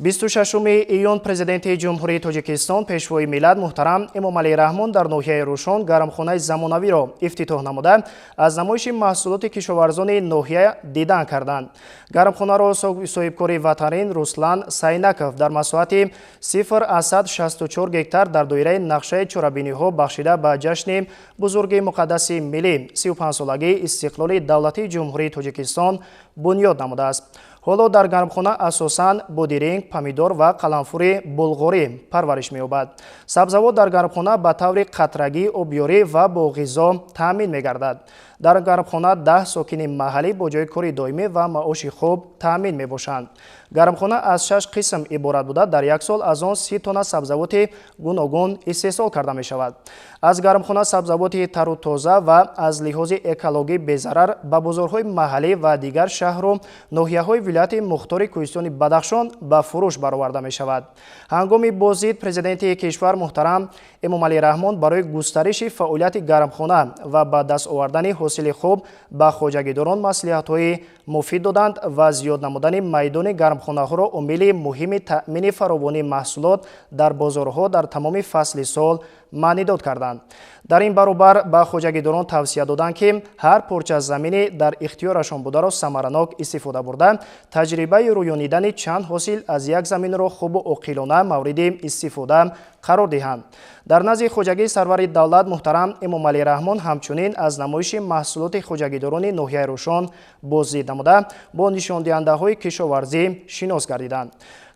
26 июн Президенти Ҷумҳурии Тоҷикистон, Пешвои миллат муҳтарам Эмомалӣ Раҳмон дар ноҳияи Рӯшон гармхонаи замонавиро ифтитоҳ намуда, аз намоиши маҳсулоти кишоварзони ноҳия дидан карданд. Гармхонаро соҳибкори ватанин Руслан Сайнаков дар масоҳати 0,64 гектар дар доираи нақшаи чорабиниҳо, бахшида ба ҷашни бузурги муқаддаси миллӣ, 35-солагии истиқлоли давлатии Ҷумҳурии Тоҷикистон, бунёд намудааст. Ҳоло дар гармхона асосан бодиринг, помидор ва қаламфури булғорӣ парвариш меёбад. Сабзавот дар гармхона ба таври қатрагӣ обёрӣ ва бо ғизо таъмин мегардад. Дар гармхона 10 сокини маҳаллӣ бо ҷои кори доимӣ ва маоши хуб таъмин мебошанд. Гармхона аз шаш қисм иборат буда, дар як сол аз он 30 тонна сабзавоти гуногун истеҳсол карда мешавад. Аз гармхона сабзавоти тару тоза ва аз лиҳози экологӣ безарар ба бозорҳои маҳаллӣ ва дигар шаҳру ноҳияҳои вилояти мухтори Кӯҳистони Бадахшон ба фурӯш бароварда мешавад. Ҳангоми боздид Президенти кишвар муҳтарам Эмомалӣ Раҳмон барои густариши фаъолияти гармхона ва ба даст овардани ҳосили хуб ба хоҷагидорон маслиҳатҳои муфид доданд ва зиёд намудани майдони гармхонаҳоро омили муҳими таъмини фаровонии маҳсулот дар бозорҳо дар тамоми фасли сол маънидод карданд. Дар ин баробар ба хоҷагидорон тавсия доданд, ки ҳар порча замине дар ихтиёрашон бударо самаранок истифода бурда, таҷрибаи рӯёнидани чанд ҳосил аз як заминро хубу оқилона мавриди истифода қарор диҳанд. Дар назди хоҷагии сарвари давлат муҳтарам Эмомалӣ Раҳмон ҳамчунин аз намоиши маҳсулоти хоҷагидорони ноҳияи Рӯшон боздид намуда, бо нишондиҳандаҳои кишоварзӣ шинос гардиданд.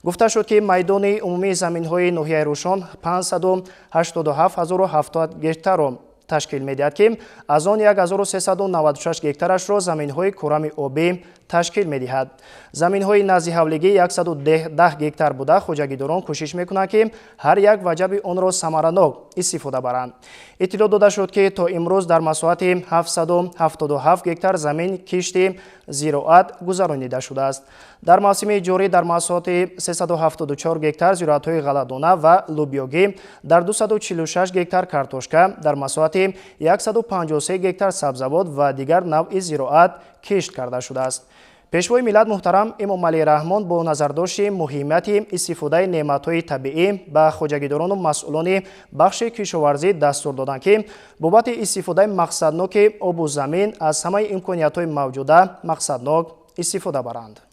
Гуфта шуд, ки майдони умумии заминҳои ноҳияи Рӯшон 587 070 гектарро ташкил медиҳад, ки аз он 1396 гектарашро заминҳои курами обӣ ташкил медиҳад. Заминҳои назди ҳавлигӣ 110 гектар буда, хоҷагидорон кӯшиш мекунанд, ки ҳар як ваҷаби онро самаранок истифода баранд. Иттилоъ дода шуд, ки то имрӯз дар масоҳати 777 гектар замин кишти зироат гузаронида шудааст. Дар мавсими ҷорӣ дар масоҳати 374 гектар зироатҳои ғалладона ва лӯбиёгӣ, дар 246 гектар картошка, дар масоҳати 153 гектар сабзавот ва дигар навъи зироат кишт карда шудааст. Пешвои миллат муҳтарам Эмомалӣ Раҳмон бо назардошти муҳимияти истифодаи неъматҳои табиӣ ба хоҷагидорону масъулони бахши кишоварзӣ дастур доданд, ки бобати истифодаи мақсадноки обу замин аз ҳамаи имкониятҳои мавҷуда мақсаднок истифода баранд.